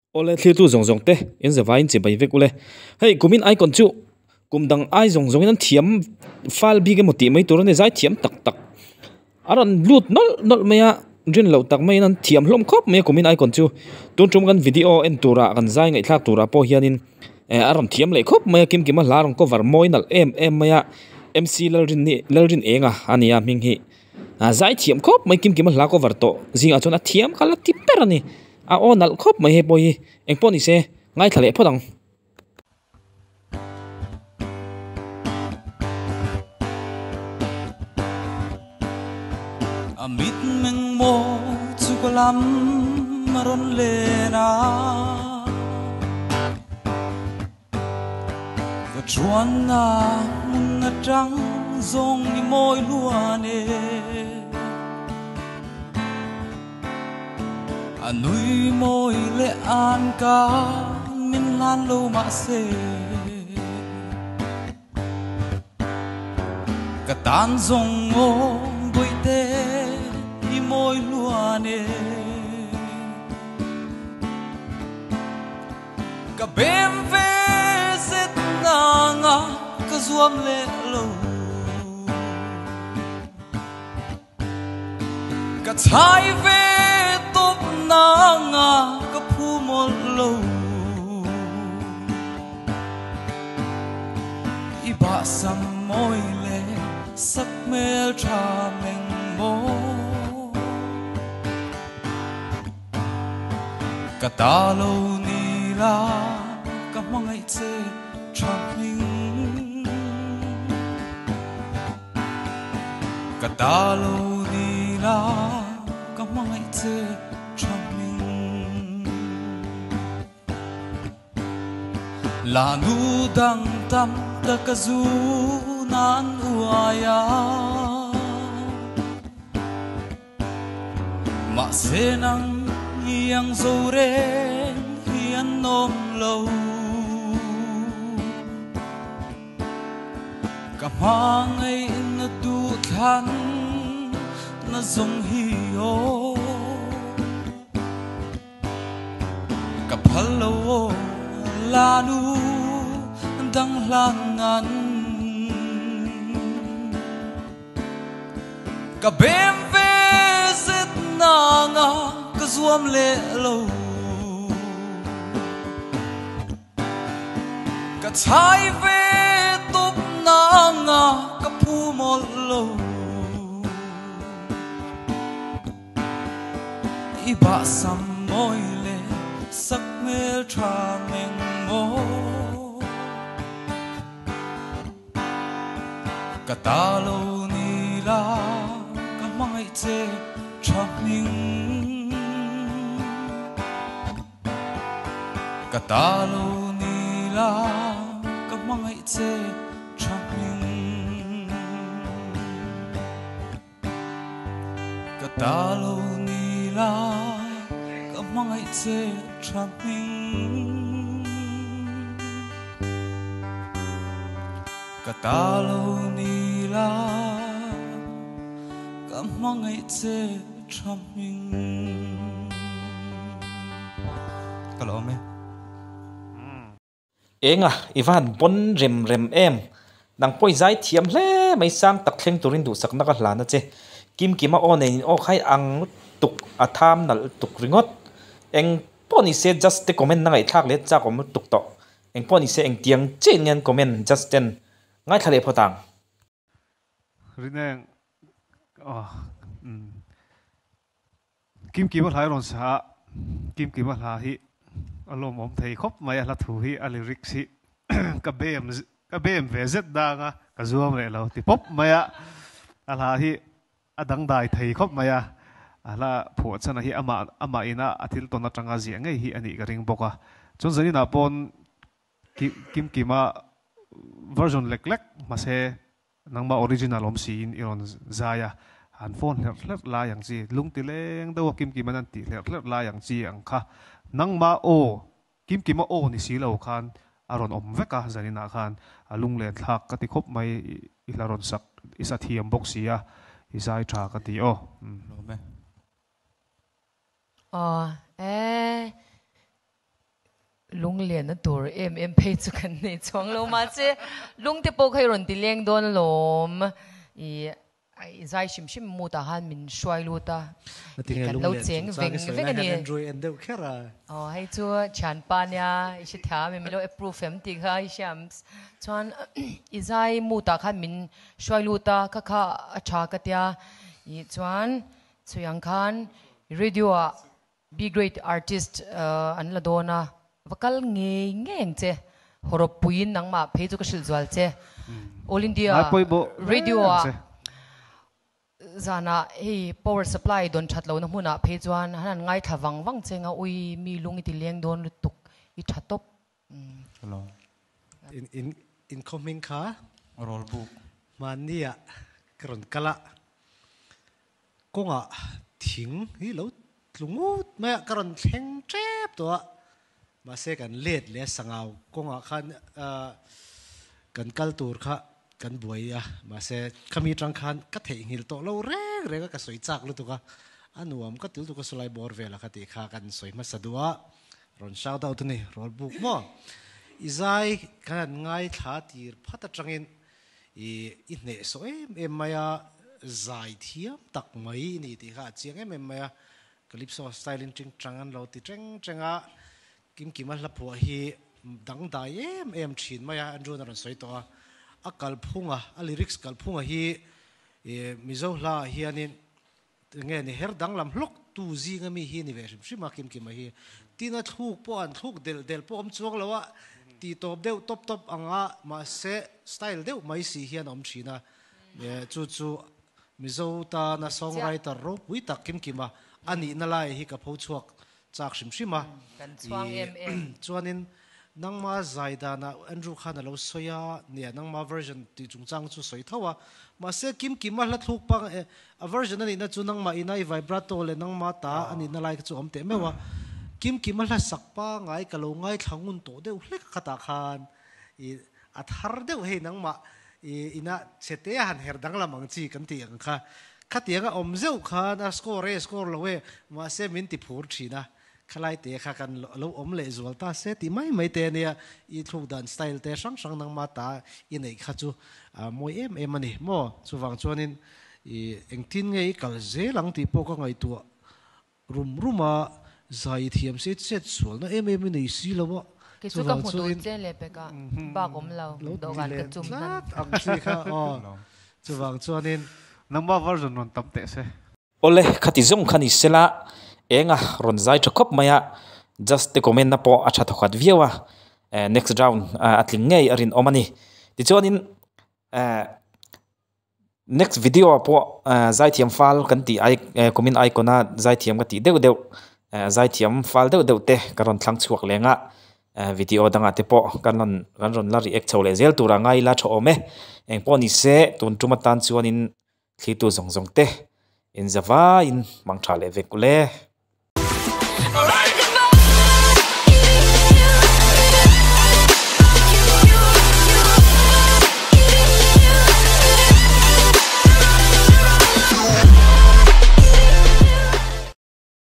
Awle thlirtu zawng zawng te in zavaiin chibai vek ule. Hei kumin icon chu kum dang ai zawng zawngin an thiam fal bik emaw tih mai tur a ni zai thiam tak tak a rawn lut nawlh nawlh mai a rin loh tak maiin an thiam hlawm khawp mai a kumin icon chu tun tum kan video en turah kan zai ngaihthlak turah pawh hianin eh a rawn thiam leh khawp mai a kim kima hla rawn cover mawi nalh em em mai a MC Lalrinni Lalrinenga a nia hming hi a zai thiam khawp mai kim kima hla cover tawh zingah chuan a thiam kha la ti ber a ni. A aw nalh khawp mai hei pawh hi engpawh ni se ngaithla leh phawt ang. A mitmeng maw chu ka lam a rawn len a. Ka chuanna hmun atang zawng i mawi luan e. A nui mawi leh an ka min hlan lo mahse. Ka tan zawng aw bawihte i mawi luan e. Ka bem ve zet nanga ka zuam leh lo. Ka chhai ve tawp nanga ka phu mawlh lo. I bahsam mawi leh sak hmel tha meng maw. Ka ta lo ni la ka hmangaih che tha hming. Ka ta lo ni la ka hmangaih che tha hming. La nu dang tam tak ka zu nan uai a. Mahse nang i ang zo reng hi an awm lo. Ka hmangaih na duhthlan na zawng hi aw. Ka phal lo aw la nu dang hlan nan. Ka bem ve zet nanga ka zuam leh lo. Ka chhai ve tawp nanga ka phu mawlh lo. I bahsam mawi leh sak hmel tha meng maw. Ka ta lo ni la ka hmangaih che tha hming. Ka ta lo ni la ka hmangaih che tha hming. Ka ta lo ni la ka hmangaih che tha hming. Ka ta lo ni la ka hmangaih che tha hming. Ka lawm e. Enga, i va han pawn rem rem em? Nang pawh i zai thiam hle mai, sang tak thleng turin duhsakna ka hlan a che. Kim Kima aw nen in aw khai ang lutuk, a tham nalh lutuk ringawt. Eng pawh ni se just te comment na ngaihthlak leh chak awm lutuk tawh. Eng pawh ni se engtiang chiah in nge an comment just ten ngaithla leh phawt ang. Rineng aw umm Kim Kima hla i rawn sa a, Kim Kima hla hi a lawmawm thei khawp mai a hla thu hi a lyrics hi ka bem ka bem ve zet dang a ka zuam leh lo ti pawp mai a, a hla hi a dangdai thei khawp mai a, a hla phuah chhan a hi amah amah ina a thil tawn atanga ziah ngei hi a nih ka ring bawk a, chuan zaninah pawn Kim Kima version lek lek mahse Nangmah original awm siin i rawn zai a, han phone hlerh hlerh lai ang chi, lung ti leng deuh a Kimkim an an tih hlerh hlerh lai ang chi ang kha nangmah aw, Kimkima aw ni si lo khan a rawn awm vek a, zaninah khan a lunglen thlak ka ti khawp mai, i hla rawn sak, i sa thiam bawk si a, i zai tha ka ti aw. Lawm e. Aw e. Lunglenna tur em em phei chu kan nei chuang lo mahse lungte pawh kha i rawn ti leng dawn alawm i i zai hrim hrim mood ah khan min hruai lut a i kan lo cheng veng veng a ni. Aw hei chu thianpa nia i hre thiam em ilo approve em tih kha i hriam chuan i zai mood ah khan min hruai lut a kha kha a tha ka tia i chuan chhui ang khan radio ah Be great artist an la dawn a, va kal ngei ngei ang che, hawrawp puiin nangmah phei chu ka hrilh zual che. All India Radio ah zanah hei power supply dawn that lohna hmunah phei chuan han han ngaithla vang vang che nga ui mi lung i ti leng dawn lutuk i tha tawp. Hello. In in in khaw hming kha? Rawlbuk. Hmanni ah ka rawn kal a, Kawngah thing hi lo tlu ngut mai a, ka rawn thleng tep tawh a, mahse kan let leh a sangau kawngah khan kan kal tur kha kan buai a, mahse khami atang khan ka theihnghilh tawh lo reng reng a, ka sawi chak lutuk a, a nuam ka ti lutuk a sawlai bawr vel a kha tih kha kan sawi hmasa duh a, rawn shout out a ni, rawl buk maw? I zai kan han ngaithla tir phat atangin I i hnehsawh em em mai a, zai thiam tak mai i ni tih kha a chiang em em mai a. Calypso style in ting tang an lo ti teng teng a, Kimkima hla phuah hi dangdai em em thin mai a, Andrew-in a rawn sawi tawh a. A kalphunga, a lyrics kalphunga hi Mizo hla ah hianin Enge ni her danglam hlawk tu zinga mi hi ni ve hrim hrim a Kimkima hi. Tin a thluk pawh an thluk delh delh pawh awm chuang lo a, tih tawp deuh tawp tawp ang a, mahse style deuh mai si hian a awm thin a. Chu chu Mizo tana songwriter ropui tak Kimkima a nihna lai hi ka pho chhuak chak hrim hrim a. Kan chhuang em em. Chuanin nangma zai danah Andrew khan a lo sawi a, nia nangma version tih chungchang chu sawi tho a. Mahse kim kim a hla thluk pang e, a version a nihna chu nangmah ina i vibrato leh nangma ta a nihna lai kha chu a awm teh meuh a. Kim kim a hla sak pangai ka lo ngaithla ngun tawh deuh hlek a khatah khan i a thar deuh hei nangmah i ina chhe te a han her danglam ang chi kan tih ang kha. Khatiang a awm zeuh khan a score e score lo e mahse min ti phur thin a, khalai te kha kan lo awm leh zual ta se tih mai mai te ania, i thluk dan style te hrang hrang nangma ta i neih kha chu a mawi em em a ni maw? Chuvang chuanin i engtin nge i kal zel ang tih pawh ka ngaihtuah Rum rum a zai thiam se chet sualna em em i nei si lo a, Kei chu ka chuvang hmu duh chuanin che leh pekah bak awm lo, lo ti dawhkan ka leh chum hnan. tlat ang chi kha aw, chuvang chuanin. Nangmah version rawn tam teh se. Awle, khati zawng kha ni sela, enga rawn zai tha khawp mai a, just te comment na pawh a tha thawkhat viau a, next round a tling ngei a rinawm a ni. Tichuanin Next video ah pawh zaithiam fal kan tih ai kumin icon a zaithiam ka tih deuh deuh zaithiam fal deuh deuh te ka rawn thlang chhuak leng a video dangah te pawh kan rawn kan rawn la react chho leh zel tur a ngai ila tha awm e engpawh ni se tun tum atan chuanin thlitu zawng zawng te inzavaiin hmang tha leh vek ule.